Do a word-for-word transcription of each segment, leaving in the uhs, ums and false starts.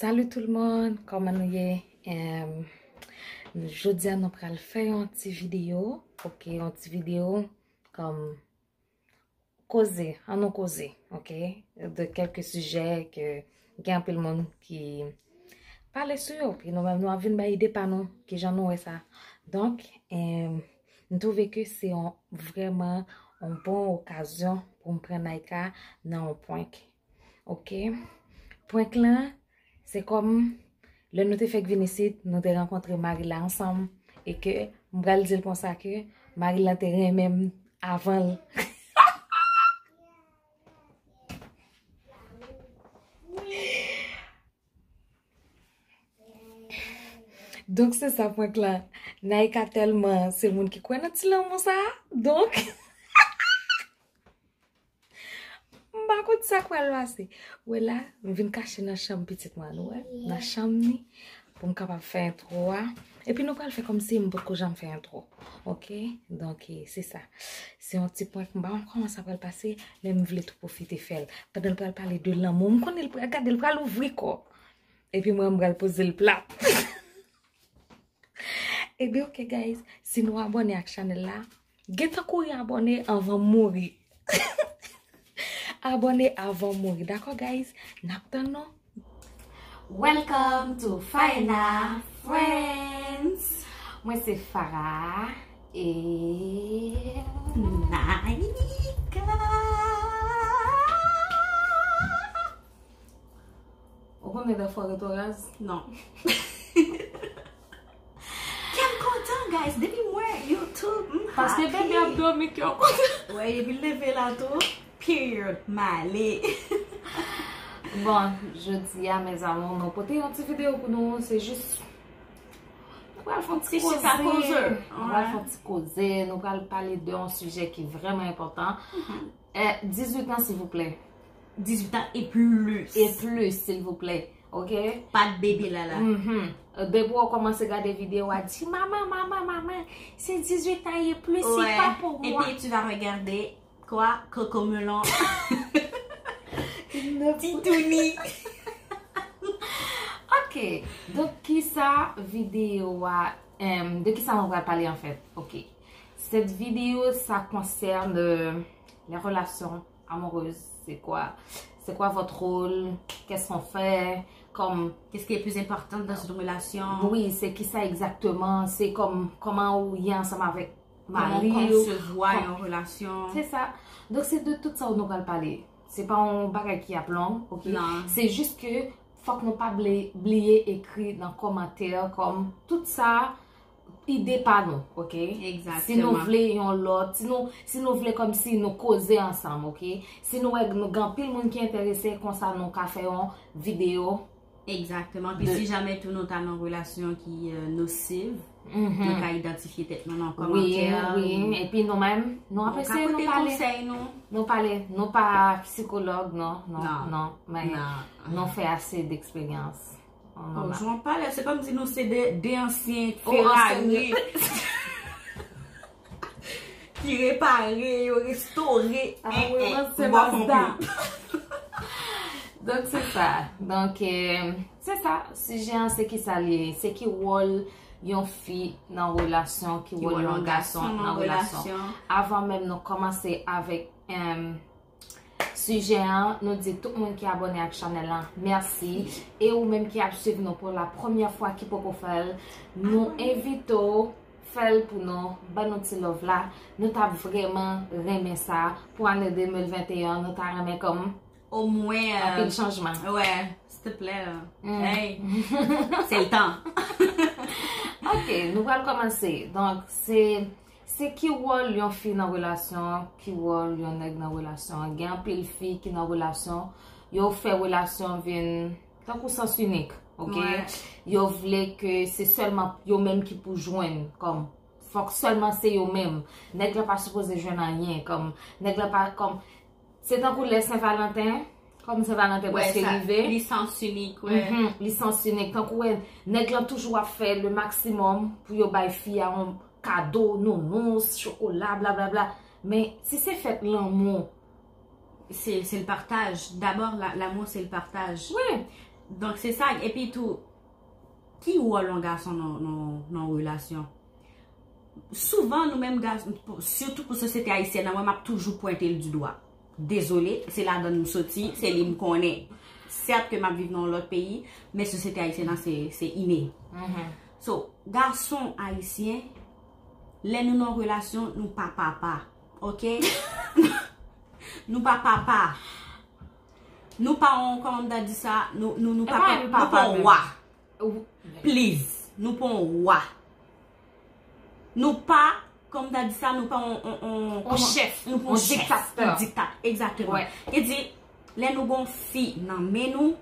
Salut tout le monde, kòman nou ye? Em, jodi a nou pral fè yon ti videyo, ok, yon ti videyo kòm koze, an nou koze, ok, de kèlke sijè ke gen anpil moun ki pale sou yo, ki nou menm nou ap vin bay ide pa nou, kijan nou wè sa. Donk, em, m twouve ke se yon, vrèman yon bon okazyon pou m pran Naïka nan yon prank. Ok? Prank lan, se kòm lè nou te fèk vin isit, nou te rankontre mari la ansanm, e ke m pral di l konsa ke mari lan te renmen m avan l. Donk se sa prank lan. Naïka tèlman se moun ki kwè nan ti lanmou sa. Donk, m pa konn sa k pral pase. Wè la, m vin kache nan chanm pitit mwen, nou wè, nan chanm ni, pou m kapab fè entwo a. Epi nou pral fè kòmsi m potko janm fè entwo. Ok? Donk, e, se sa. Se yon ti prank, m pa konn kòman sa pral pase, men m vle tou pwofite fè l. Pandan l pral pale de lanmou, m konnen l pral gade, l pral ouvri kò. Epi mwen, m pral poze l plat. Ebyen, ok, guys, si nou abòne ak chanèl la, gentan kouri abòne anvan m mouri. Abòne avan m mouri, dakò, guys? N ap tann nou. Welcome to Faena Friends. Mwen se Farah e Naïka. Ou konnen dèfwa reto raz? Non. Kè m kontan, guys. Depi m wè YouTube, m happy. Paske bebe ap dòmi, kè w kontan. Wè, epi l leve la tou. Period. M ale. Bon, jodi a, mes amours, nou pote yon ti videyo pou nou. Se jis, nou pral fè yon ti koze. Nou pral fè yon ti koze. Nou pral pale de yon sijè ki vrèman enpòtan. Eh, dizuit an, silvouplè. Dizuit an e plis. E plis, silvouplè. Ok? Pa de bebe la la. Mhm. Depi w kòmanse gade videyo a, di, "Manman, manman, manman, se dizuit an e plis, se pa pou mwen." Et puis tu vas regarder quoi? Cocomelon. Titouni. Ok. Donk, kisa videyo a, em, de kisa nou pral pale, an fèt? Ok. Cette vidéo, ça concerne, euh, les relations amoureuses. C'est quoi, c'est quoi votre rôle? Qu'est-ce qu'on fait? Comme... Qu'est-ce qui est plus important dans une relation? Oui, c'est qui ça exactement? C'est comme, comment ou y est ensemble avec mari ou... Comment on conçoit une relation? C'est ça. Donk, se de tout sa nou pral pale. Se pa yon bagay ki ap long, ok? Non. Se jis ke fòk nou pa ble-, bliye ekri nan kòmantè kòm tout sa ide pa nou, ok? Exactement. Si nou vle yon lòt, si nou, si nou vle kòmsi nou koze ansanm, ok? Si nou wè nou gen anpil moun ki enterese, konsa nou ka fè yon videyo. Exactement. Puis si jamais tou nou ta nan relasyon ki, euh, nocive, nou ka idantifye tèt nou nan kòmantè. Wi, wi. Epi nou menm, nou apresye nou pale. Nou pale, nou pa sikològ, non, non, non. Men nou fè ase d'eksperyans. Oh, jan w pale, se kòmsi nou se de, de ansyen Ferrari ki repare yo, restore. Donk, se sa. Donk, eh, se sa. Sijè an, se ki sa li ye? Se ki wòl yon fi nan relasyon, ki wòl yon gason nan relasyon? Avan menm nou kòmanse avèk, em, sijè an, nou di tout moun ki abòne ak chanèl lan, mèsi. E ou menm ki ap swiv nou pou la premyè fwa, ki poko fè l, nou envite w fè l pou nou, ban nou ti love la. Nou t ap vrèman renmen sa pou ane de mil venteyen an, nou ta renmen kòm omwen, euh, anpil chanjman. Wè, silteplè. Hey, se le tan. Ok, nou pral kòmanse. Donk, se Se ki wòl yon fi nan relasyon, ki wòl yon nèg nan relasyon? Gen anpil fi ki nan relasyon, yo fè relasyon vin tankou sans unique, ok? Yo vle ke se sèlman yo menm ki pou jwenn, kòm, fòk sèlman se yo menm. Nèg la pa sipoze jwenn anyen, kòm, nèg la pa, kòm, se tankou lè Sen Valanten, kòm Sen Valanten prèske rive. Li sans unique, wè. Mhm, li sans unique. Tankou wè, nèg lan toujou ap fè le maximum pou yo bay fi a yon kado, nounous, chokola, blablabla. Men si se fèt lanmou, se, se le partage. D'abord, la, l'amour, c'est le partage. Wi. Donk se sa, epi tou, ki wòl yon gason nan, nan, nan relasyon? Souvan nou menm gason, sitou pou sosyete ayisyèn nan, mwen m ap toujou pwente l di dwa. Dezole, se ladan m soti, se li m konnen. Sèt ke m ap viv nan yon lòt peyi, men sosyete ayisyèn nan se, se ine. So, gason ayisyen, lè nou nan relasyon, nou pa papa, oke? Nou pa papa. Nou pa yon, kòman m ta di sa, nou, nou, nou pa, nou pa yon wa. Please, nou pa yon wa. Nou pa, kòman m ta di sa, nou pa yon, yon, yon, yon chèf, yon diktatè. Yon diktat, egzakteman. Ki di, lè nou gon fi nan men nou,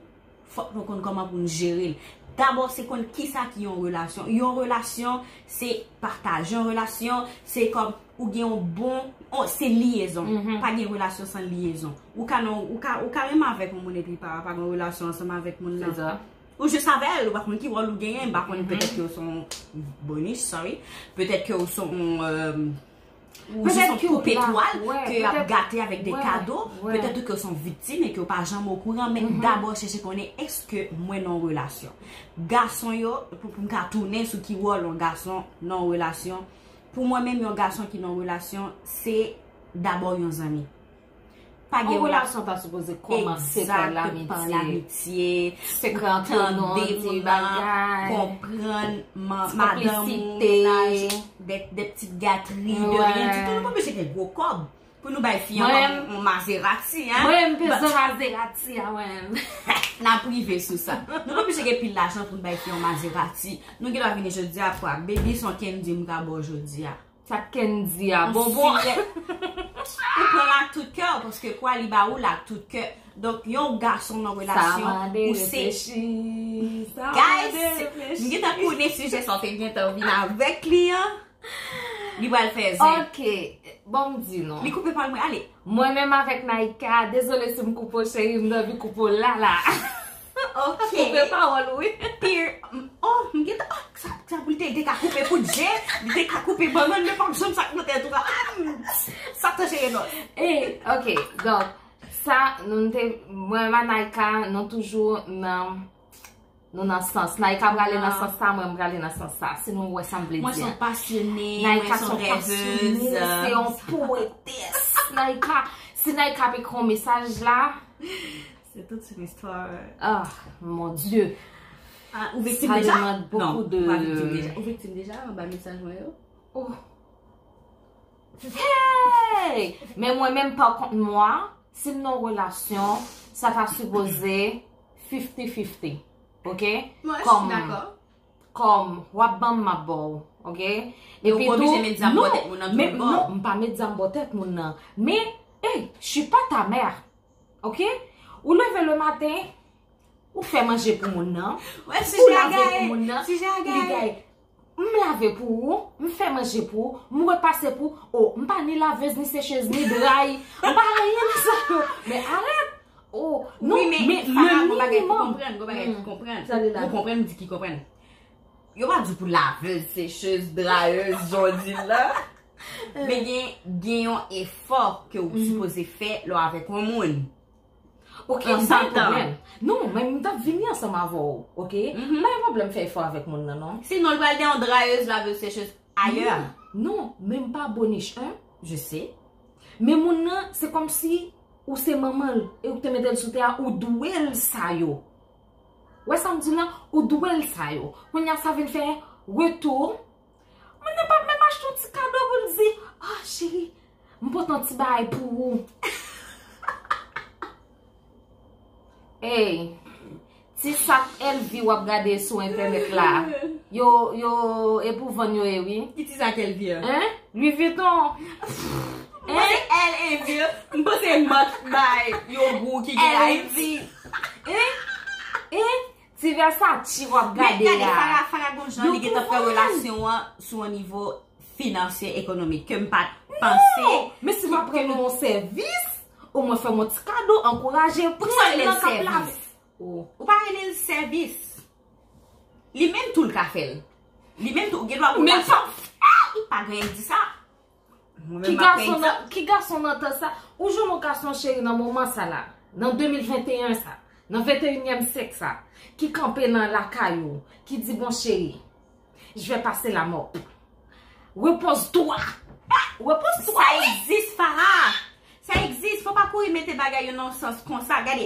fòk nou konn kòman pou nou jere l. Dabò, se konn kisa ki yon relasyon. Yon relasyon, se pataje. Yon relasyon, se kòm ou gen yon bon, oh, se lyezon. Pa gen relasyon san lyezon. Ou ka nan, ou ka, ou ka renmen avèk yon moun epi pa, pa gen relasyon ansanm avèk moun nan. Ou jis avè l, ou pa konn ki wòl ou genyen, m pa konn, petèt ke w se yon boniche, sorry. Petèt ke w se yon, euh, ou jis yon koupe twal ke y ap gate avèk de kado, petèt ke w se yon viktim e ke w pa janm okouran, men dabò chèche konnen èske mwen nan yon relasyon. Gason yo, pou, pou m ka tounen sou ki wòl yon gason nan yon relasyon, pou mwen menm yon gason ki nan yon relasyon, se dabò yon zanmi. Pa gen yon relasyon ta sipoze kòmanse pa lamitye, sekrè ant nou, tande moun nan, konprann madanm ou, de, de ti gatri, de ryen ditou. Nou pa oblije gen gwo kòb pou nou bay fi an yon Maserati, hein. Mwen menm, bezwen Maserati a, mwen menm. N ap rive sou sa. Nou pa oblije gen pil lajan pou nou bay fi an yon Maserati. Nou gen dwa vini jodi a, kwa, baby, se yon Candy m ka ba w jodi a. Sa Candy a bonbon. Ou pran l ak tout kè w, paske kwa li ba ou l ak tout kè. Donk, yon gason nan relasyon, ou se, guys, m gentan konnen sijè sa w te gentan vin avèk li an. Li pral fè zen. Ok, bon, m di nou. Li koupe pawòl mwen, ale. Mwen menm avèk Naïka, dezole si m koupe w, cheri, m t anvi koupe w la la. Ok. Koupe pawòl, wi. Pir, oh, m gentan, oh, sa, sa pou l te, te ka koupe kout je, li te ka koupe bannann, men pa m janm sa k nan tèt ou a. Ah, sa t cheri non. E, ok, donk, sa, nou te, mwen, Naïka, nou toujou nan, nou nan sans. Naïka prale nan sans sa, mwen, m prale nan sans sa. Si nou wè sa m vle di. Mwen se yon pasyone, mwen se yon rèvez. Se yon powetès. Naïka, si Naïka ap ekri yon mesaj la, c'est toute une histoire. Ah, mon Dieu. Ah, ou viktim deja? Non, ou pa viktim deja. Ou viktim deja anba mesaj mwen yo? Oh. Hey! Men mwen menm, pa kont mwen, si m nan relasyon, sa ta sipoze fifty fifty. Ok? Mwen, je suis d'accord. Kòm w ap ban m, m ap ba w, ok? Epi tou, non, men, non, m pa met zam bò tèt moun nan. Men, hey, je suis pas ta mère, ok? Ou leve le matin, ou fè manje pou moun nan, ou lave pou moun nan, li gaye. M lave pou ou, m fè manje pou ou, m repase pou ou. Oh, m pa ni lavez, ni sechez, ni dray. M pa anyen nan sa yo. Men arèt. Oh, non, men, men, men, Fara, gon bagay pou konprann, gon bagay pou konprann. Ou konprann, m di ki konprann. Yo pa di pou lavez, sechez, drayez, jan w di l la. Men gen, gen yon efò ke ou sipoze fè lè w avèk yon moun. Ok, m pa gen pwoblèm. Non, men m t ap vini ansanm avè w, ok? M pa gen pwoblèm fè efò avèk moun nan, non. Sinon, l pral gen yon drayez, lavez, sechez ayè. Non, non, men m pa boniche, hein? Je sais. Men moun nan, se kòmsi ou se manman l e ou te mete l sou tè a, ou dwe l sa yo. Wè sa m di w lan, ou dwe l sa yo. Kounye a sa vin fè retou. Moun nan p ap menm achte yon ti kado pou l di, "Ah, cheri, m pote yon ti bagay pou ou." Ey, ti sak L V w ap gade sou entènèt la. Yo, yo, e pou vann yo ye, wi. Ki ti sak L V a? Hein? Louis Vuitton. Mwen se L V. M panse mak bay yo gou ki gen Ayiti. Hein? Hein? Ti Versace w ap gade la. Men gade, Fara, Fara gon jan li gentan fè relasyon an sou yon nivo finansye, ekonomik, ke m pa t panse. Non! Men si w ap rann yon sèvis, omwen fè m yon ti kado, ankouraje, pran nan kap la. Ou pa rele l sèvis. Li menm tou l ka fè l. Li menm tou, ou gen dwa pou l pa fè l. Pa gen di sa. Ki gason nan, ki gason nan tan sa? Ou jwenn yon gason, cheri, nan moman sa la, nan de mil venteyen sa. nan venteyinyèm syèk sa, ki kanpe nan lakay ou, ki di, bon cheri, je vais passer la mop. Repose-toi. Ah, repose-toi. Sa egzis, Farah. Sa egzis. Fò pa kouri mete bagay yo nan sans konsa. Gade,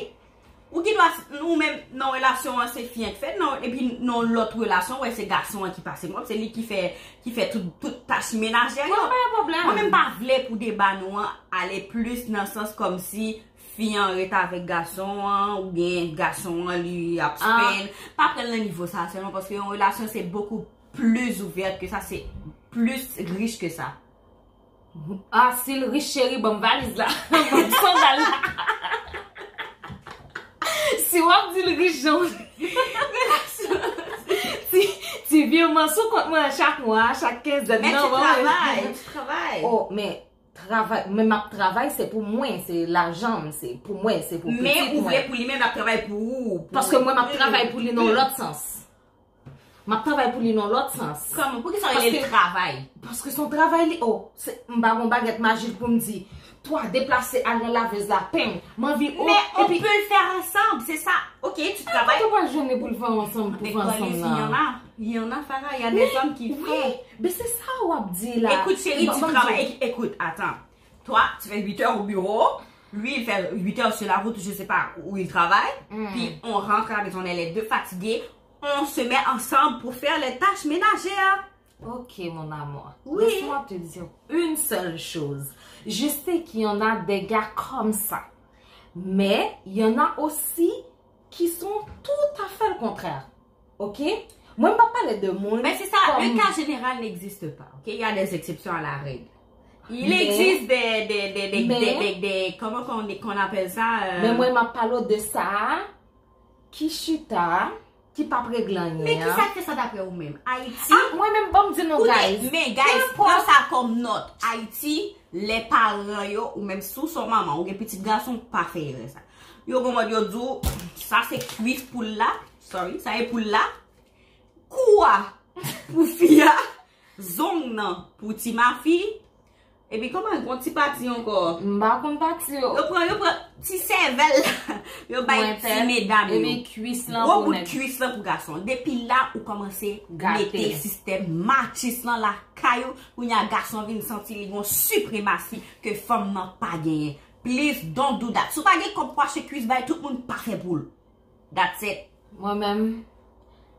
ou gen dwa, ou menm nan relasyon an, se fi an ki fè, non, epi nan lòt relasyon, wè, se gason an ki pase mop, se li ki fè, ki fè tout, tout tach menajè yo. Mwen pa gen pwoblèm. Mwen menm pa vle pou deba nou an ale plis nan sans kòmsi fi an ret avèk gason an, oubyen gason an li ap spen. Pa pran l nan nivo sa sèlman, paske yon relasyon se beaucoup plus ouvert que ça, c'est plus riche que ça. Ah, si l rich, cheri, ban m valiz la. Ban m sandal la. Si w ap di l rich, jan ti, ti vireman sou kont mwen chak mwa, chak kenzèn. Men non, tu travay, tu travay. Oh, men travay, men m ap travay, se pou mwen, se lajan m, se pou mwen, se pou pitit mwen. Men ou vle pou li menm, l ap travay pou ou. Paske mwen, m ap travay pou li nan lòt sans. M ap travay pou li nan lòt sans. Kòman? Poukisa w rele l travay? Paske se yon travay li, oh, se, m pa gon bagèt majik pou m di, twa, deplase al nan lavez la, peng, m anvi, oh, epi. Mais on peut le faire ensemble, c'est ça. Ok, tu travailles. Kote w pral jwenn li pou l fè ansanm, pou fè ansanm nan? Il y en a, il y en a, Farah, il y a des hommes qui font. Oui, mais c'est ça w ap di la. Écoute, chérie, tu travailles. Écoute, attends. Toi, tu fais huit heures au bureau, lui, il fait huit heures sur la route, je sais pas où il travaille, puis on rentre à la maison, on est les deux fatigués, on se met ensemble pour faire les tâches ménagères. Ok, mon amour. Oui. Laisse-moi te dire une seule chose. Je sais qu'il y en a des gars comme ça. Mais il y en a aussi qui sont tout à fait le contraire. Ok? Mwen, m pa pale de moun. Mais c'est ça, le cas général n'existe pas. Ok? Il y a des exceptions à la règle. Il existe des, des, des, des, des, des, des, comment qu'on, qu'on appelle ça, euh, men mwen, m ap pale de sa a, ki chita, ki p ap regle anyen. Men kisa k fè sa daprè ou menm? Ayiti. Ah, mwen menm, ban m di nou, guys. Men, guys, pran sa kòm nòt. Ayiti, lè paran yo, ou menm si w se yon manman, ou gen pitit gason, pa fè erè sa. Yo gon mòd yo di w, sa se kwif poul la, sorry, sa e poul la. Kou a pou fi a, zong nan pou ti mafi. Epi kòman gon ti pati ankò? M pa konn pati yo. Yo pran, yo pran ti sèvèl la, yo bay ti medam yo. Epi kwis lan pou nèg. Gwo bout kwis lan pou gason. Depi la, ou kòmanse mete sistèm matchis lan lakay ou. Kounye a, gason vin santi li gon sipremasi ke fanm nan pa genyen. Please, don't do that. Si w pa gen kòb pou achte kwis bay tout moun, pa fè poul. That's it. Mwen menm,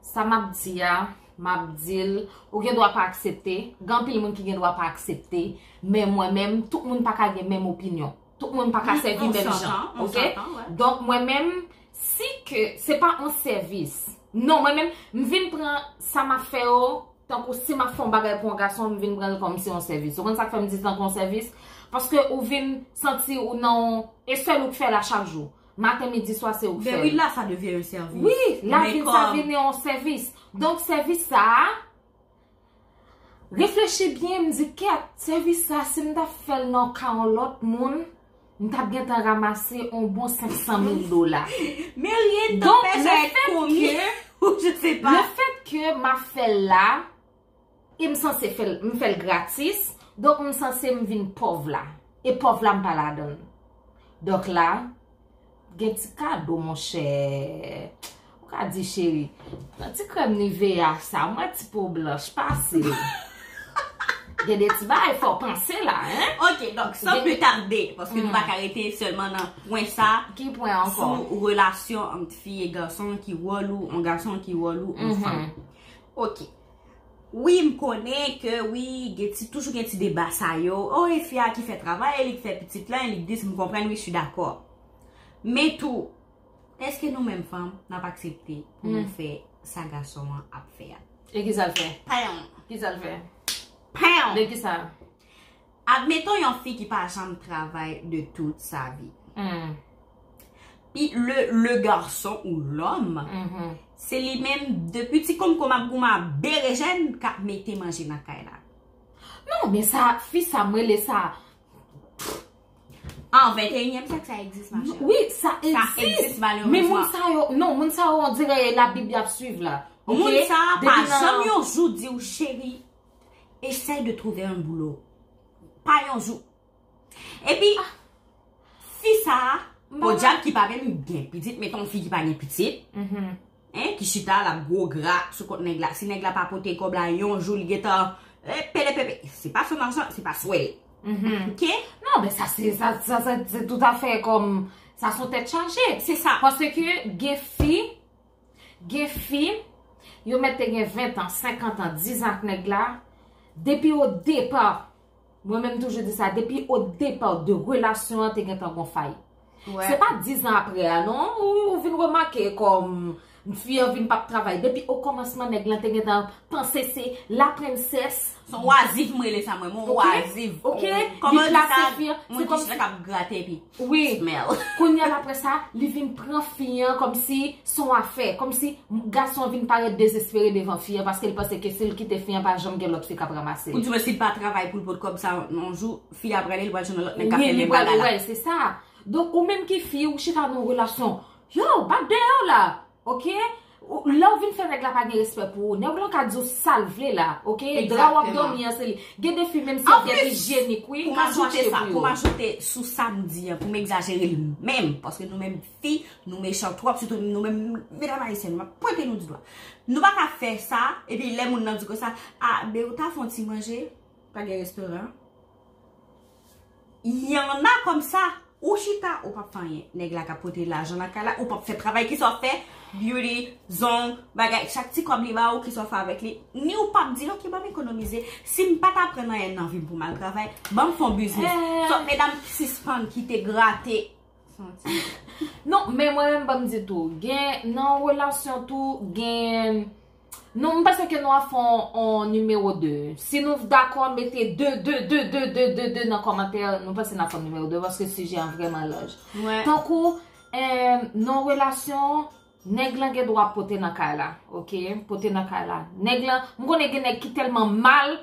sa m ap di a, m ap di l, ou gen dwa pa aksepte, gen anpil moun ki gen dwa pa aksepte, men mwen menm, tout moun pa ka gen menm opinyon. Tout moun pa ka sèvi menm jan, ok? Donk, mwen menm, si ke se pa yon sèvis, non, mwen menm, m vin pran sa m ap fè yo, tankou si m ap fè yon bagay pou yon gason, m vin pran l kòmsi yon sèvis. Ou konn sa k fè m di tankou yon sèvis? Paske ou vin santi ou nan yon, e sèl ou k fè la chak jou. Maten, midi, swa, se ou k fè l. Ben oui, là, ça devient un service. Wi, la vin sa vin yon sèvis. Donk, sèvis sa a, reflechi byen, m di, kèt, sèvis sa, si m ta fè l nan ka yon lòt moun, m t ap gentan ranmase yon bon senk san mil dola. Mais rien ne t'empêche à être commis, ou je sais pas. Donk, le fèt ke, le fèt ke m ap fè l la, e m sanse fè l, m fè l gratis, donk m sanse m vin pòv la. E pòv la m pa ladan l. Donk la, gen ti kado, monchè. Ou ka di, cheri, pran ti krèm Nivea sa, m wè ti po blanch pase l. Gen de ti bagay fò w panse la, hein? Ok, donk, sans plus tarder, paske nou pa ka rete sèlman nan pwen sa. Ki pwen ankò? Sou relasyon ant fi e gason, ki wòl ou, yon gason, ki wòl ou, yon fanm. Ok. Wi, m konnen ke wi, gen ti, toujou gen ti deba sa yo. Oh, e fi a ki fè travay, e li k fè pitit lan, e li k dis, m konprann, wi, je suis d'accord. Men tou, èske nou menm fanm, n ap aksepte pou nou fè sa gason an ap fè a? E kisa l fè? Pam! Kisa l fè? Pam! De kisa? Admettons yon fi ki pa janm travay de tout sa vi. Hmm. Pi le, le garçon ou l'homme, se li menm, depi ti konkonm ap goumen ap berejèn, k ap mete manje nan kay la. Non, men sa, fi sa, m rele sa. An venteyinyèm syèk, sa egzis, ma chère. Wi, sa egzis. Sa egzis, malerezman. Men moun sa yo, non, moun sa yo, on dirait Labib y ap swiv la. Ok? Moun sa pa janm yon jou di w, cheri, essaye de trouver un boulot. Pa yon jou. Epi, fi sa a, Podyab ki pa menm gen pitit, meton fi ki pa gen pitit. Hein, ki chita l ap gwo gra sou kont nèg la. Si nèg la pa pote kòb la yon jou, li gentan eh, pele pepe. Se pa son lajan, se pa swè. Ok? Non, men sa se sa, sa, sa se tout afè kòm sa son tèt chaje. Se sa. Paske gen fi, gen fi, yo mèt te gen ven an, senkant an, diz an ak nèg la. Depi o depa, mwen menm toujou di sa, depi o depa de relasyon an te gentan gon fay. Se pa diz an apre a non, ou, ou vin remake kòm fi an vin p ap travay. Depi o kòmansman nèg lan te gentan panse se la princesse. Se yon wazif m rele sa mwen, yon wazif. Ok. Kòman yo di sa? Yon ti chita k ap grate epi smell. Kounye a l apre sa, li vin pran fi an kòmsi se yon afè, kòmsi gason an vin parèt dezespere devan fi an paske l panse ke si l kite fi an pa janm gen lòt fi k ap ranmase l. Ou di mwen si l pa travay pou l pot kòb sa yon jou, fi a prale, li pral jwenn yon lòt nèg k ap fè menm bagay la. Wi, li pral, wi, se sa. Donk, ou menm ki fi, ou chita nan yon relasyon. Yo, bat dèyè w la. Ok? Lè w vin fè nèg la pa gen respè pou ou, nèg lan ka di w sa l vle la. Ok? Dra w ap dòmi an se li. Gen de fi, menm si y ap gen ijyenik, wi, ka chache pou yo. Pou m ajoute sou sa m di an, pou m egzajere l menm, paske nou menm fi, nou mechan twòp, sitou nou menm medam ayisyèn, m ap pwente nou di dwa. Nou pa ka fè sa, epi lè moun nan di konsa, a, be ou ta fè yon ti manje, pa gen restoran. Y en a kòmsa, ou chita, ou p ap fè anyen. Nèg la k ap pote lajan nan kay la, ou p ap fè travay, kisa w ap fè? Beauty, zong, bagay, chak ti kòb li ba ou, kisa w ap fè avèk li? Ni ou p ap di, ok, ban m ekonomize. Si m pa ta pran anyen nan vi m pou m al travay, ban m fè yon biznis. So, medam, sispann kite grate. Non, men mwen menm ban m di tou, gen nan yon relasyon tou, gen Non, m panse ke nou ap fè yon, yon nimewo de. Si nou dakò, mete de, de, de, de, de, de, de nan kòmantè. Nou panse n ap fè yon nimewo de paske sijè an vrèman laj. Tankou, eh, nan yon relasyon, nèg lan gen dwa pote nan kay la, ok? Pote nan kay la. Nèg lan, m konnen gen nèg ki tèlman mal,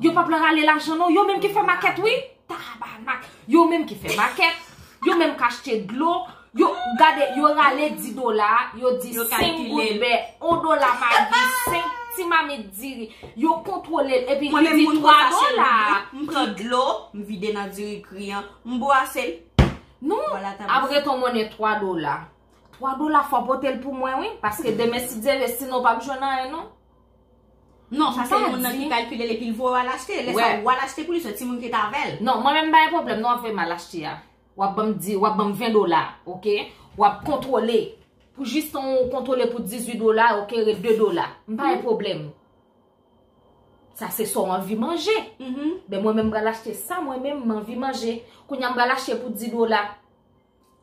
yo p ap rale lajan non, yo menm ki fè makèt, wi. Tabanak! Yo menm ki fè makèt, yo menm k achte dlo, yo gade, yo rale dis dola, yo di senk goud bè, yon dola magi, senk ti mamit diri. Yo kontwole l, epi li di twa dola. M pran dlo, m vide nan diri kri an, m bwase l. Non, ap ret yon monnen twa dola. Twa dola fò pote l pou mwen, wi, paske demen si Dye vle, sinon w p ap jwenn anyen, non. Non, sa se moun nan ki kalkile l epi l voye w al achte. Lè sa, ou al achte pou li, se yon timoun ki t avè l. Non, mwen menm m pa gen pwoblèm, non, w ap voye m al achte a. W ap ban m di, w ap ban m ven dola, ok? W ap kontwole. Pou jis tan w kontwole pou dizuit dola, ok, ret de dola. M pa gen pwoblèm. Sa se sa w anvi manje. Men mwen menm m pral achte sa, mwen menm m anvi manje. Kounye a m pral achte pou dis dola.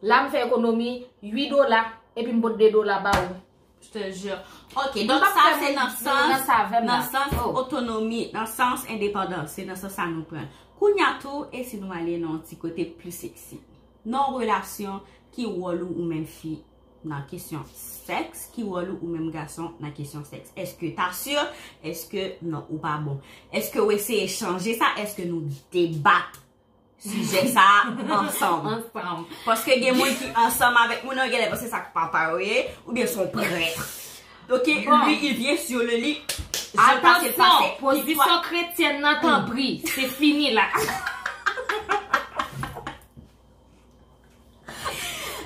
La m fè ekonomi uit dola, epi m pot de dola ba ou. Je te jure. Ok, donk sa se nan sans, nan sans otonomi, nan sans endepandans, se nan sans sa nou pran. Kounye a tou, e si nou ale nan yon ti kote pli seksi? Nan yon relasyon, ki wòl ou ou menm fi nan kesyon sèks, ki wòl ou ou menm gason nan kesyon sèks? Èske ta si? Èske non, ou pa bon? Èske w eseye chanje sa? Èske nou debat sijè sa a ansanm? Ansanm. Paske gen moun ki ansanm avèk moun nan, genlè paske sa k papa yo ye, oubyen se yon prèt. Ok, lui, il vient sur le lit. Atansyon, pozisyon kretyèn nan, tanpri, se fini la.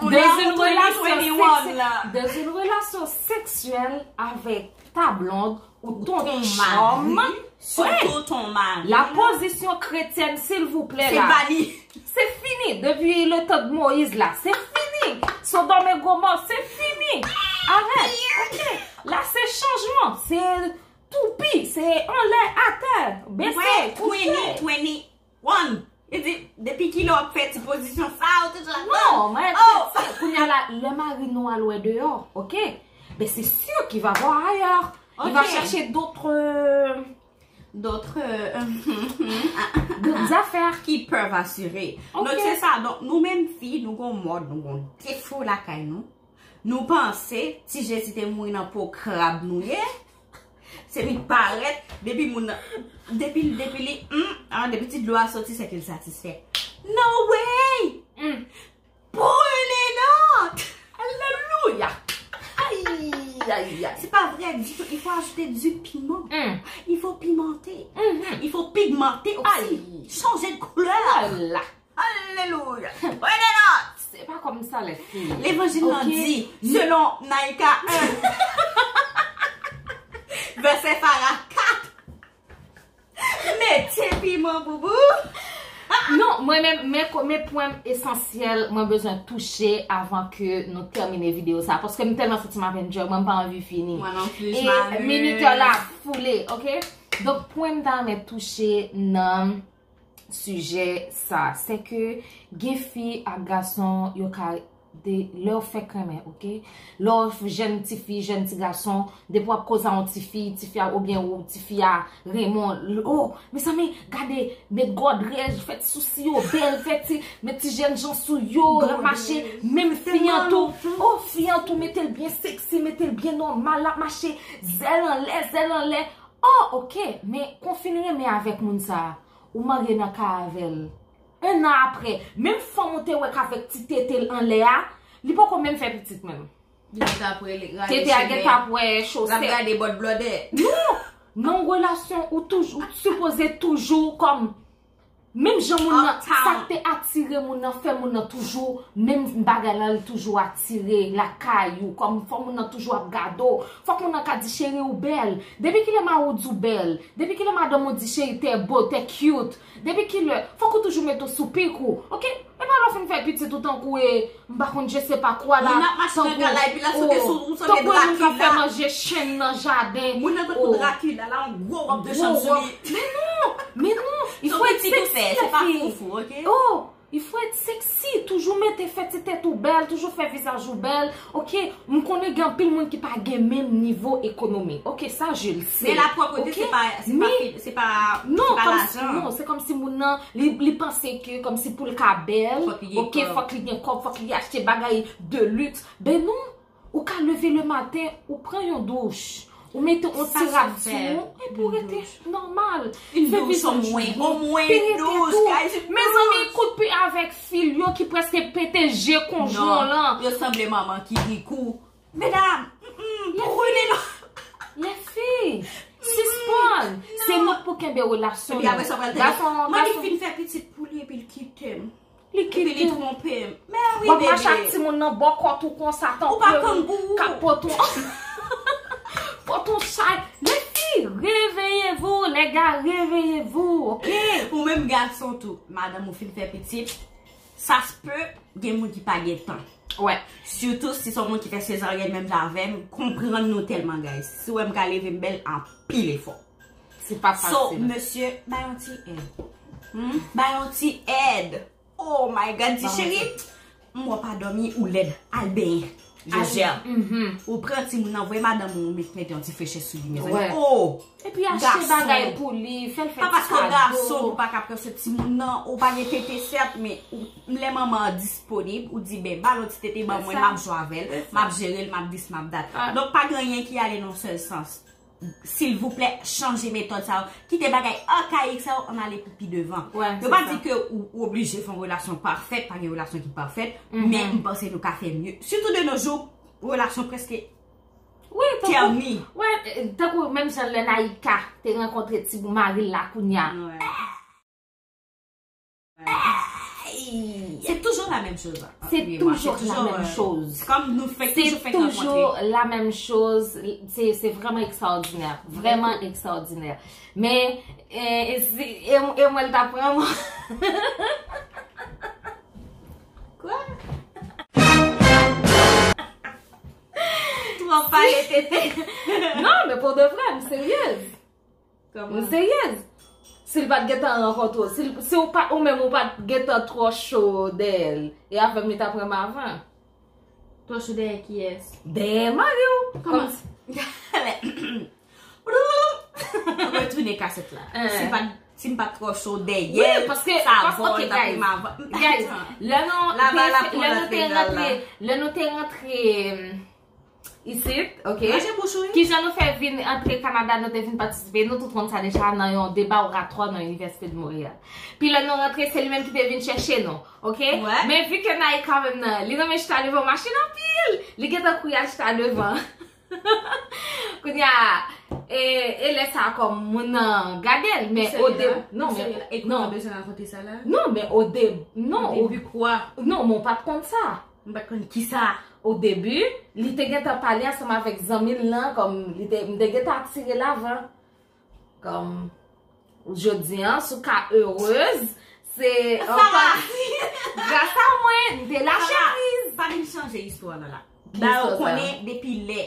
Dans une relation sexuelle, dans une relation sexuelle avec ta blonde ou ton chòm, surtout ton mari, la pozisyon kretyèn, silvouplè, la. Se fini. Depi le tan de Moyiz la, se fini. Sodòm e Gomò, se fini. Arèt. Ok. La, se chanjman. Se toupi. Se anlè, atè, bese, kouche. One. Li di, depi kilè w ap fè ti pozisyon sa, ou toujou la. Non, mwen, oh! Kounye a la, lè mari nou al wè deyò, ok? Ben, c'est sûr qu'il va voir ailleurs. Il va chercher d'autres, euh, d'autres, euh, d'autres affaires qui peuvent assurer. Ok. Donk, se sa. Donk, nou menm fi, nou gon mòd, nou gon defo lakay nou. Nou panse, Ti Jezi te mouri nan po krab nou ye. Se li k parèt, depi moun nan, depi, depi li, hmm, ah, depi ti dlo a soti, se ke l satisfè. No way! Prenez note! Alelouya! Ay, ay, ay. C'est pas vrai du tout. Il faut ajouter du piment. Il faut pimenter. Il faut pigmenter aussi. Changer de couleur. Alelouya! Prenez note! Se pa kòm sa lè fi. Levanjil lan di, selon Naika en, vèsè Fara kat, mete piman, boubou. Non, mwen menm, men, men pwen esansyèl mwen bezwen touche avan ke nou tèmine videyo sa. Paske m tèlman santi m ap enjoy, mwen m pa anvi fini. Mwen non plis, e minitè la ap foule, ok? Donk, pwen m ta renmen touche nan sijè sa, se ke gen fi ak gason yo ka de, lè yo fèk renmen, ok? Lè w jèn tifi, jèn ti gason, depi w ap koze a yon tifi, tifi a, oubyen ou, tifi a renmen w, oh, mezanmi, gade, met gòdrèj, fè ti sousi yo bèl, fè ti, met ti jènjan sou yo, l ap mache, menm fi an tou, oh, fi an tou, mete l byen seksi, mete l byen nòmal, l ap mache, zèl anlè, zèl anlè, oh, ok, men kon w fin renmen avèk moun sa a, ou marye nan kay avè l. En an apre, menm fanm ou te wè k avèk ti tete l anlè a, li poko menm fè pitit menm. Li gentan ap rele, rale chemen. Tete a gentan ap wè chosèt. L ap gade bòt blòdè. Non! Nan yon relasyon, ou toujou, ou sipoze toujou kòm, menm jan moun nan, sa k te atire moun nan, fè moun nan toujou, menm bagay la, li toujou atire lakay ou, kòm fò moun nan toujou ap gade w, fòk moun nan ka di, cheri, ou bèl. Depi kilè mari w di w bèl? Depi kilè madanm ou di, cheri, t'es beau, t'es cute? Depi kilè? Fòk ou toujou mete w sou pik ou, ok? E pa lè w fin fè pitit ou tankou e, m pa konn je sais pas quoi la, moun ap mache nan tankou, gala, epi l ap sote sou, ou sanble tankou e moun k ap fè Drakila. Manje chen nan jaden. Moun nan tankou Drakila, la yon gwo wòb de chanm sou li. Men non, men non, il faut être sexy, les filles. Se pa foufou, ok? Oh, il faut être sexy, toujou mete fè ti tèt ou bèl, toujou fè vizaj ou bèl, ok? M konnen gen anpil moun ki pa gen menm nivo ekonomik. Ok, sa je le sais. Men la pwòpreté, ok? Se pa, se pa, men fi-, se pa, non, se pa kòm si, lajan. Non, se kòm si moun nan, li, li panse ke kòm si pou l ka bèl, fòk li gen, ok, kòb. Fòk li gen kòb, fòk li achte bagay de luxe. Ben non, ou ka leve le maten, ou pran yon douch, ou mete yon ti rad sou ou, epi ou rete nòmal. Fè vizaj ou byen, pete tou. Mezanmi, kout pye avèk fil yo ki prèske pete je konjwen w lan. Non, yo sanble manman ki ri kou. Medam, mm, mm, pou rele non. Les filles, sispann. Se nou k pou kenbe relasyon nou. Epi apre sa, pral tande, gason, mwen li fin fè pitit pou li, epi l kite m. Li kite m. Epi li twonpe m. Men wi, bebe. W ap mache ak timoun nan bò kòt ou konsa, tankou ou pa kangourou k ap pote w, pote w chay. Les filles, réveillez-vous, les gars, réveillez-vous, ok? Ou menm gason tou, madanm ou fin fè pitit, ça se peut, gen moun ki pa gen tan. Wè. Sitou si se yon moun ki fè sezaryèn menm jan avè m, konprann nou tèlman, guys. Si w wè m ka leve m bèl, anpil efò. Se pa fasil. So, mesye, bay yon ti èd. Hmm? Bay yon ti èd. Oh my God, di cheri, m wè w pa dòmi, ou lèd, al benyen. Jojè. Ou pran timoun nan, voye madanm ou met, mete yon ti frechè sou li, mezanmi. Oh! Epi achte bagay pou li, fè l fè ti kado. Pa paske w gason, ou pa ka pran swen timoun nan, ou pa gen tete, sèt, men ou, lè manman an disponib, ou di, ben, ba l yon ti tete ban mwen, m ap jwe avè l, m ap jere l, m ap dis, m ap dat. Donk, pa gen anyen ki ale nan yon sèl sans. Silvouplè, chanje metòd sa yo. Kite bagay akayik sa yo, ann ale pou pi devan. Yo pa di ke ou, ou oblije fè yon relasyon pafèt, pa gen relasyon ki pafèt, men m panse nou ka fè mye. Sitou de nos jours, relasyon prèske tèmine. Wi, tankou, wè, tankou menm jan lè Naïka te rankontre ti mari l la kounya. Se toujou la menm choz. Se toujou la menm choz. Kòm nou fèk, toujou fèk rankontre. Se toujou la menm choz. Se, se vrèman ekstraòdinè. Vrèman ekstraòdinè. Men, e, e, e, e mwen l ta pran mwen. Kwa? Twò pale tete. Non, men pou de vrè, m seryez. Kòman? M seryez. Si l pa t gentan rankontre w, si l, si w pa, ou menm ou pa t gentan twò cho dèyè l, e avè m li t ap renmen avan. Twò cho dèyè kiyès? Dèyè mari w. Kòman? Retounen kasèt la. Si pa, si m pa t twò cho dèyè l, wi, paske, sa paske, bon, l t ap renmen avan. Guys, lè nou, lè nou te rantre, lè nou te rantre, Isit, ok. Ranje bouch ou, wi. Kijan nou fè vin antre Kanada, nou te vin patisipe, nou tout konn sa deja, nan yon deba oratwa nan Inivèsite de Montréal. Pi lè nou rantre, se li menm ki te vin chèche nou, ok? Men vi ke Naïka menm nan, li renmen chita devan machin anpil, li gentan kouri al chita devan. Kounye a, E, e lè sa a kòm moun nan gade l, men o de... Non, men... Non, men o de... Non, o debi kwa? Non, men w pa t konn sa. M pa t konn ki sa. O debi, li te gentan pale ansanm avèk zanmi l lan, kòm li te, m te gentan atire l avan. Kòm, jodi an, si w ka erez, se an pati gras a mwen, m te lache priz. Pa vin chanje istwa la la. Ba yo konnen depi lè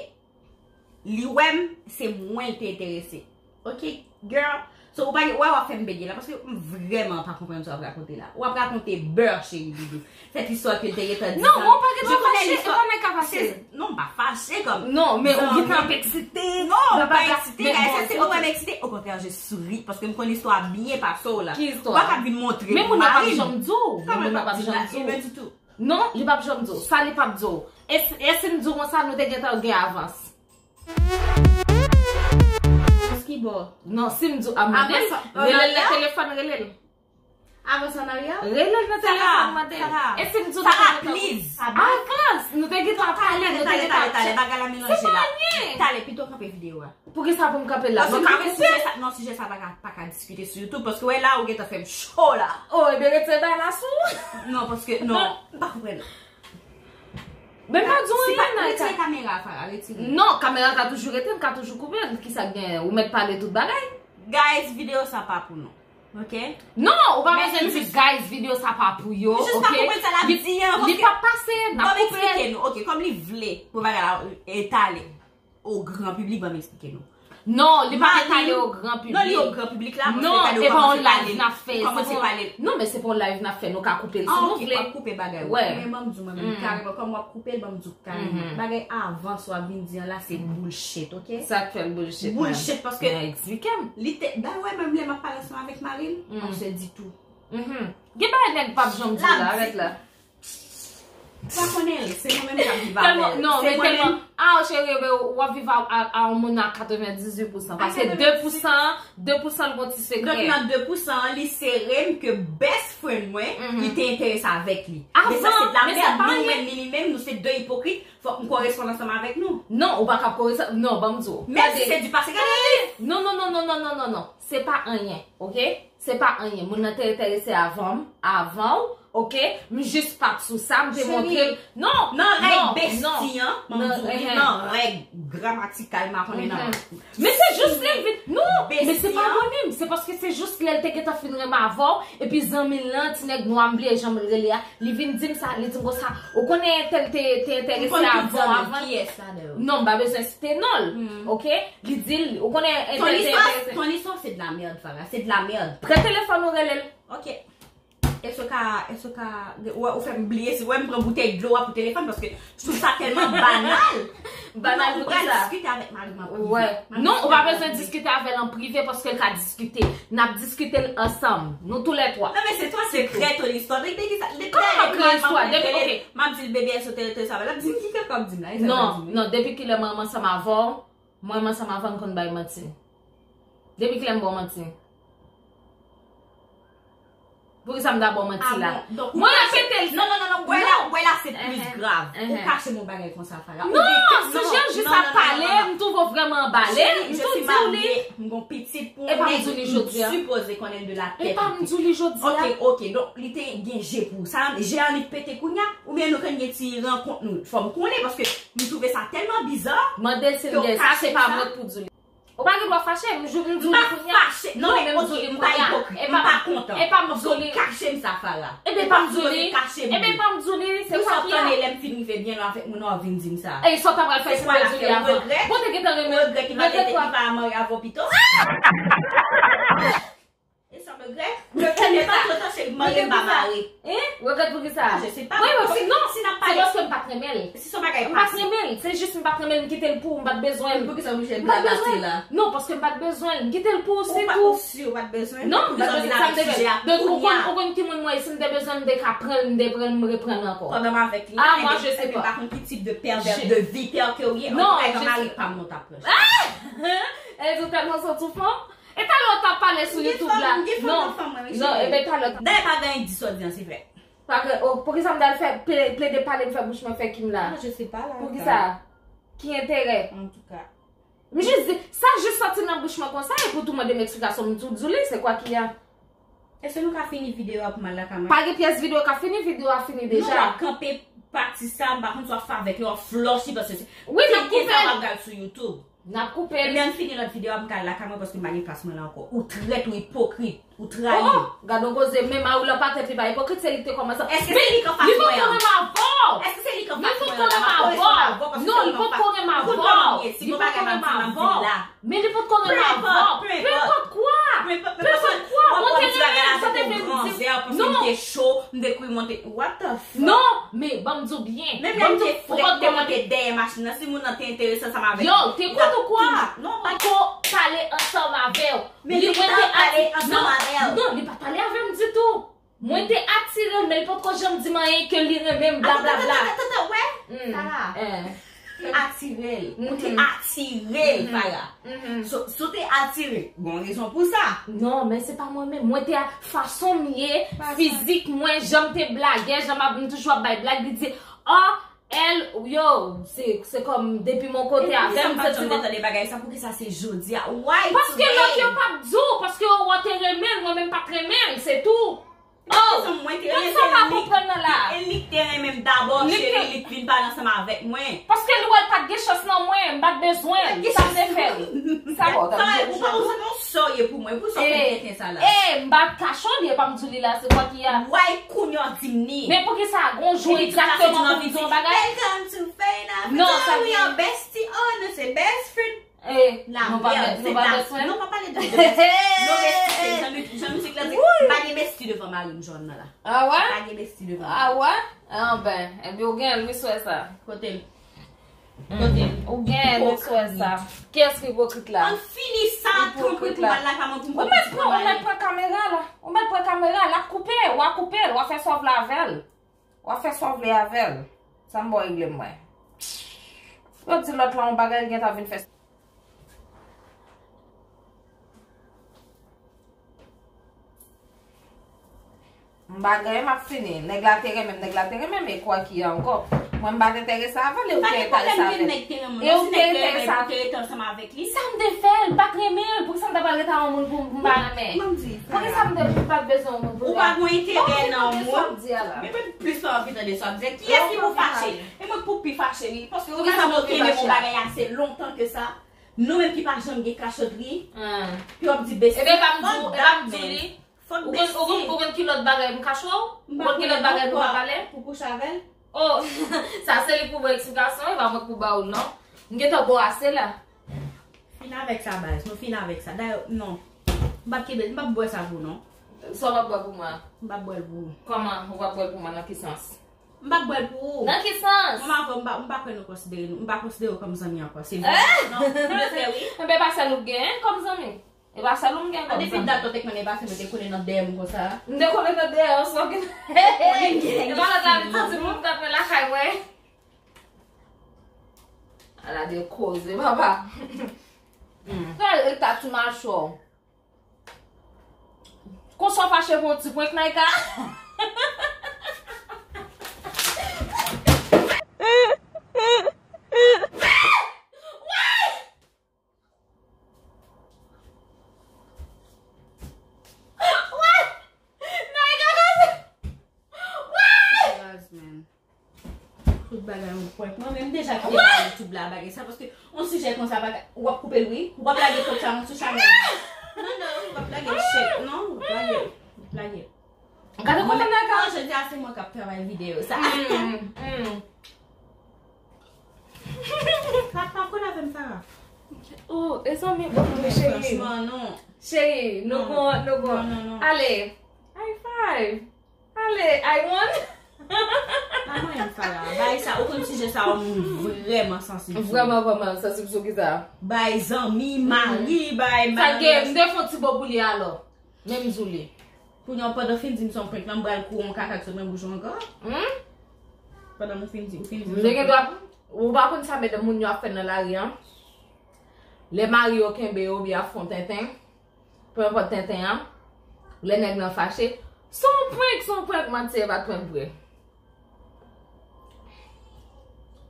li wè m, se mwen l te enterese. Ok, girl. So, ou pa gen, wè w ap fè m bege la, paske m vrèman pa konprann sa w ap rakonte la. W ap rakonte bè, cheri doudou. Cette histoire que l te gentan di. Non, mwen pa gentan fache, e pa nèg ka fache. Non, m pa fache kòm. Non, men ou gentan ap eksite. Non, m pa eksite, guys, se ou wè m eksite. Okontrè, je souris, paske m konn istwa byen pase w la. Ki istwa? Ou pa ka vin montre m mari m. Men moun nan p ap janm di w. Men moun nan p ap janm di w. Non, li p ap janm di w. Sa li p ap di w. E si, e si m di w konsa, nou te gentan gen avans. Ki bò? Non, si m di w, a, mande l. Rele l nan telefòn, rele l. Avans an aryè? Rele l nan telefòn, mande l. E si m di w nou te gentan... Avans, nou te gentan pale, nou te gentan... Talè, talè, talè, bagay la melanje la. Se pa anyen. Talè, pito kanpe videyo a. Poukisa pou m kanpe l la? Mwen ka koupe l. Non, sijè sa pa ka, pa ka diskite sou YouTube, paske wè la, ou gentan fè m cho la. Oh, ebyen retire bagay la sou ou. Non, paske, non, m pa konprann. Men pa di w anyen, Naïka. Retire kamera, Farah, retire. Non, kamera ka toujou rete, m ka toujou koupe l. Kisa k genyen? Ou mèt pale tout bagay. Guys, videyo sa pa pou nou. Ok? Non, ou pa bezwen di guys, videyo sa pa pou yo, ok? Li p ap pase, n ap koupe l. Ban m eksplike nou, ok, kòm li vle pou bagay la etale o gran piblik, ban m eksplike nou. Non, li pa etale o gran piblik. Non, li o gran piblik la, paske gade, ou kòmanse pale. Non, e pa yon live n ap fè, se pa yon... Non, men se pa yon live n ap fè, nou ka koupe l si nou vle. Ah, ok, w ap koupe bagay, ok. Men ban m di w mwen menm, kareman, kòm w ap koupe l, ban m di w kareman. Bagay avans w ap vin di an la, se bullshit, ok? Sa k fè l bullshit, menm? Bullshit, paske... Men eksplike m. Li te, ba wè, menm lè m ap pale ansanm avèk mari m, on se dit tout. Gen bagay nèg p ap janm di w la, arèt la. Pa konnen l, se mwen menm k ap viv avè l. Non, men tèlman, ah, cheri, w ap viv a, a, a yon moun a katrevendizuit pousan. Paske de pousan, de pousan l gon ti sekrè. Donk, nan de pousan an, li sere m ke best friend mwen, li te enterese avèk li. Men sa se de la mèd, nou menm ni li menm, nou se de ipokrit, fòk m koresponn ansanm avèk nou. Non, ou pa ka koresponn, non, ban m di w. Menm si se di pase, gade. Non, non, non, non, non, non, non, non. Se pa anyen, ok? Se pa anyen. Moun nan te enterese avan m, avan w, ok? M jis pa t sou sa, m te montre l. Non, non, non. Nan règ besti an, nan règ gramatikal, m pa konnen nan. Men se jis lè l vin, non, men se pa mwen menm, se paske se jis lè l te gentan fin renmen avè w, epi zanmi l lan, ti nèg nwa, m bliye jan l rele a, li vin di m sa, li di m konsa, ou konnen entèl te, te enterese avan, avan. Kiyès ladan yo? Non, m pa bezwen site non l, ok? Li di l, ou konnen entèl te enterese. Ton istwa se de la mèd, Farah, se de la mèd. Pran telefòn ou rele l. Ok. Èske w ka, èske w ka, wè, ou fè m bliye, si wè m pran boutèy dlo a pou telefòn, paske m twouve sa tèlman banal. Banal pou kisa? Diskite avèk mari m an prive. Non, ou pa bezwen diskite avè l an prive, paske l ka diskite. N ap diskite l ansanm, nou toulètwa. Non, men se twa ki kreye tout istwa. Depi kisa? Kòman m ap kreye istwa? Depi, ok. M ap di l, bebe, èske w te enterese avè l? L ap di m, ki kaka w ap di m la? Non, non, depi kilè mwen ansanm avè w, mwen menm ansanm avè w, m konn bay manti. Depi kilè m ba w manti? Poukisa m ta ba w manti la? Mwen repete l. Non, non, non, non, wè la, wè la se plis grav. Ou kache m yon bagay konsa, Farah. Non, sijè jis ap pale, m twouve w vrèman anbale, m tou di w li. M gon pitit pou nèg, m sipoze konnen de la tèt. E pa m di w li jodi a. Ok, ok, donk li te gen je pou ou. Sa, je an li pete kounya, oubyen nou konn gen ti rankont nou. Fò m konnen, paske m twouve sa tèlman biza. Mande l si l gen, sa se pa mwen k pou di w li. Ou pa gen dwa fache, m jou m di w li kounya. M pa fache. Non, men ok, m pa ipokrit. M pa kontan. E pa m di w li. Kache m sa, Farah. Ebyen, e pa m di w li. Kache m li. Ebyen, e pa m di w li, se sa ki a. Ou sot tande lè m fin rive byen lwen avèk moun nan, w ap vin di m sa. E sa w ta pral fè si m te di w li avan? Bon, te gentan renmen. Regrè ki pa te, ki pa marye avè w pito. E sa regrè? Regrè, men pa twò ta, cheri, marye m pa mare. Hein? Regrè pou kisa? Ah, je sais pas. Wi, wi, si, non, se paske m pa t renmen l. Si se yon bagay pase. M pa t renmen l, se jis m pa t renmen l, m kite l pou ou, m pa t bezwen l. Poukisa w oblije blablate la? Non, paske m pa t bezwen l, m kite l pou ou, se tou. Ou pa, ou si ou pa t bezwen l? Non, m pa t bezwen l, sa m te fè. Donk, ou konn, ou konn ki moun mwen ye, si m te bezwen l, m te ka pran l, m te pran l, m reprann l ankò. Pandan m avèk li a, ah, moi, je sais pas. M pa konn ki tip de pèvè, de vipè ke w ye. Non, antouka, e pa mari pa m non w t ap pran. Ah! E di w tèlman santi w fanm? E talè w t ap pale sou YouTube la. Non, non, ebyen talè w t ap... Dayè pa gen anyen k di sa w di an, se vrè. Pa gen, oh, poukisa m t al fè, ple-, plede pale m fè bouch mwen fè Kim la? Ah, je sais pas la. Poukisa? Ki enterè? Antouka. M jis di, sa Jis sòti nan bouch mwen konsa, epi w tou mande m eksplikasyon, m di w, Djoulie, se kwa ki a? Èske nou ka fini videyo a pou m al lakay mwen? Pa gen pyès videyo k ap fini, videyo a fini deja. Non, w ap kanpe pati sa, m pa konn si w ap fè avèk li, w ap flòch li, paske se Wi, n ap koupe l. Sa w ap gad sou YouTube. N ap koupe l. Ebyen, ann fini lòt videyo a, m ka al lakay mwen, paske m pa gen plas mwen la ankò. Ou trèt, ou ipokrit, ou trayi m. Oh, gad yon koze, men Marilou pa trèt, li pa ipokrit, se li ki te kòmanse. Èske se li k anfas mwen an? Èske se li k anfas mwen an la? M ap kore sou la vò, paske se li k anfas mwen. Non, li poko renmen avè w. Ou konn kòman m ye, si gon bagay m ap di, m ap di l la. Men li potko renmen avè w. Peu importe, peu importe. Peu importe kwa. Peu importe kwa. Ou te renmen, sa te vle di. Non. M te kouri monte. What the fuck? Non, men ban m di w byen. Menm lè m te frèt, m te monte dèyè machin nan, si moun nan te enterese ansanm avèk mwen. Yo, te kout ou kwa? Non, pa ko pale ansanm avè w. Men li te pale ansanm avè l. Non, li pa pale avè m ditou. Mwen te atire l, men li potko janm di m anyen ke li renmen m, blablabla. Atann, atann, atann, atann, wè? Sara, te atire l. Ou te atire l, Sara. So, si w te atire, gon rezon pou sa. Non, men se pa mwen menm. Mwen te a, fason m ye, fizik mwen, jan m te blagè, jan m ap, m toujou ap bay blag, li di, oh, elle, yo, se, se kòm depi m yon kote avè m, m santi m tande bagay sa, poukisa se jodi a? Why today? Paske lòt yo p ap di w, paske yo wè w te renmen l, mwen menm m pa t renmen l, se tou. Oh, mwen te renmen, se li. E li k te renmen m dabò, cheri, li k vin pale ansanm avèk mwen. Paske li wè l pa t gen chans nan mwen, m pa t bezwen l. Sa m te fè l? Sa m te fè l? Ou pa konn sa non, sa w ye pou mwen, pou sa w fè tenten sa la. E, m pa t kache w li, e pa m di w li la, se kwa ki a. Why kounye a w ap di m ni? Men poukisa gon jou egzakteman pou m di yon bagay? Welcome to Feyna. Non, sa we are bestie, oh, nou se best friend. Eh, nou pa best friend? Non, pa pale de, de best friend. Nou best friend. Jan, jan mizik la di, m pa gen bestie devan mari m jòn nan la. Ah ouais? M pa gen bestie devan mari m. Ah ouais? Ah ben, ebyen ou gen l, wi, swè sa. Kote l? Kote l? Ou gen l, wi, swè sa. Kiyès ki ipokrit la? Ann fini sa, tanpri, pou m al lakay mwen, pou m pran pitit mwen m ale. Ou mèt pran, ou mèt pran kamera la. Ou mèt pran kamera, l ap koupe, w a koupe l, w a fè sa w vle avè l. W a fè sa w vle avè l. Sa m ba w regle m mwen. Yo di lòt la yon bagay, li gentan vin fè. M bagay, m ap fini. Nèg la te renmen m, nèg la te renmen m, e kwa ki a ankò? Mwen m pa t enterese avè l, e ou te enterese avè l. E ou te enterese avè l. Sa m te fè l, m pa t renmen l, poukisa m ta pral rete ak yon moun pou m pa renmen? Poukisa m te pa t bezwen yon moun pou m renmen? Ou pa gen enterè nan moun. Men mwen plis pa anvi tande sa w ap di a. Kiyès ki pou fache? E mwen k pou pi fache, wi. Paske ou ka santi w te renmen yon bagay ase lontan ke sa. Nou menm ki pa janm gen kachotri, epi w ap di besti. Ebyen, e pa m di w, e pa m di w li. Ou konn, ou konn, ou konn ki lòt bagay m kache w? Ou konn ki lòt bagay nou pa pale? Pou kouche avè l? Oh, sa se li pou ba w eksplikasyon, e pa mwen k pou ba w l non. M gentan ba w ase la. Fin avèk sa, baz. Nou fin avèk sa. Dayè, non. M p ap kenbe, m p ap bwè sa pou w non. Sa w p ap bwè pou mwen? M p ap bwè l pou ou. Kòman ou p ap bwè l pou mwen, nan ki sans? M p ap bwè l pou ou. Nan ki sans? Mwen avè w, m pa, m pa kwè nou konsidere nou, m pa konsidere w kòm zanmi ankò. Se vre. Non, m te fè wi. Enben, e pa sèl ou k genyen kòm zanmi. E pa sèl ou m gen kòm zanmi. Depi dat ou te konnen pase mwen te kole nan dèyè m konsa. M te kole nan dèyè w, sòk. E pa lòt la vin santi moun k ap mwen lakay mwen. Ala de koze, papa. Gade eta ti machwè w. Konsa w fache pou yon ti prank, Naïka? Tout bagay yon prank. Mwen menm deja kite pa YouTube la bagay sa, paske yon sijè konsa bagay, ou ap koupe l wi. Ou ap lage prank sa nan sou chanèl. Non, non, ou ap lage shit. Non, ou ap lage. Ou ap lage. Gade kòman Naïka. Jodi a se mwen k ap travay videyo sa. Pa, pa konn avè m, Sara. Oh, e zanmi, bon, cheri. Franchman, non. Cheri, nou gon, nou gon. Non, non, non. Ale. High five. Ale, I won. Pa manyen m, Sara. Bay sa, ou konn sijè sa, yon moun vrèman sansib sou. Vrèman, vrèman sansib sou ki sa? Bay zanmi, mari, bay mari. Sa gen, m te fè yon ti bo pou li alò. Men m di w li. Kounye a, pandan w fin di m se yon prank lan, m pral kouri yon kaka ki sot nan bouch ou ankò. Hmm? Pandan m fin di, ou fin di m se yon prank. M te gen dwa, ou pa konn sa medam moun yo ap fè nan lari an? Lè mari yo kenbe yo, oubyen ap fè yon tenten, peu importe tenten an, lè nèg lan fache, se yon prank, se yon prank, manti, e pa t prank vre.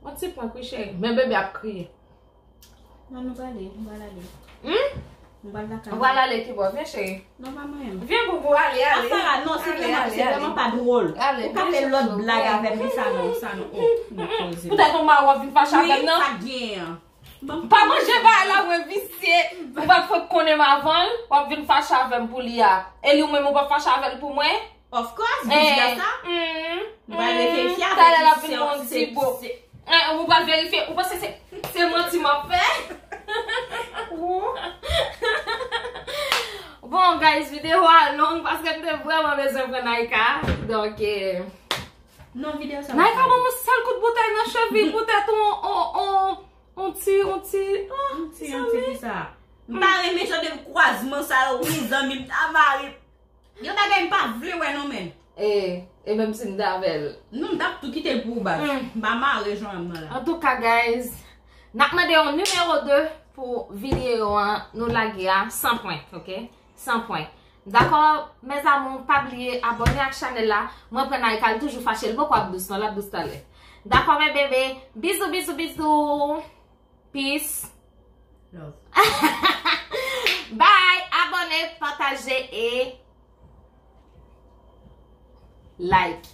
Yon ti prank, wi, cheri. Men bebe ap kriye. Non, nou prale, nou pral ale. Hmm? Nou pral lakay. Ou pral ale ki bò? Vyen, cheri. Non, pa mwen menm. Vyen, boubou, ale, ale. Afè la, non, se Ale, vrèman, ale, se vrèman ale. pa dwòl. Ale, Ou ka vyen, fè cheri, lòt cheri, blag vyen. Avè m, sa non, sa non. Oh, non, poze. Poutèt ou mari w ap vin fache avè m, Wi, non? Sa k genyen an. Ban m Pa manje bagay la, mwen visye. Ou pa t fèk konnen m avan l, w ap vin fache avè m pou li a. E li ou menm ou p ap fache avè l pou mwen? Of course, jodi a sa. Mm, Nou pral verifye mm, avè talè l ap ki vin se yon se- ti bo. se- Eh, ou pral verifye, ou panse se, se manti m ap fè? Bon, guys, videyo a long paske m te vrèman bezwen pran Naika. Donk, eh, Non, videyo sa. Naika ban m yon sèl kout boutèy nan cheviy poutèt on, on, on, on ti, on ti. Oh, Yon ti, yon ti ki sa. M pa renmen jan de kwazman sa yo, wi, zanmi m ta mare. Yon bagay m pa vle wè non, men. E, e menm si m t avè l. Non, m t ap tou kite l pou ou, baz. Mm. M pa mare jan m nan la. Antouka, guys, n ap mande yon nimewo de pou videyo an nou lage a san prank, ok? San prank. Dakò, mes amours, pa bliye abòne ak chanèl la. Mwen pran Naika, l toujou fache, l poko ap dous non, l ap dous talè. Dakò, mes bébés. Bizou, bizou, bizou. Peace. Love. Bye. Abòne, pataje e like.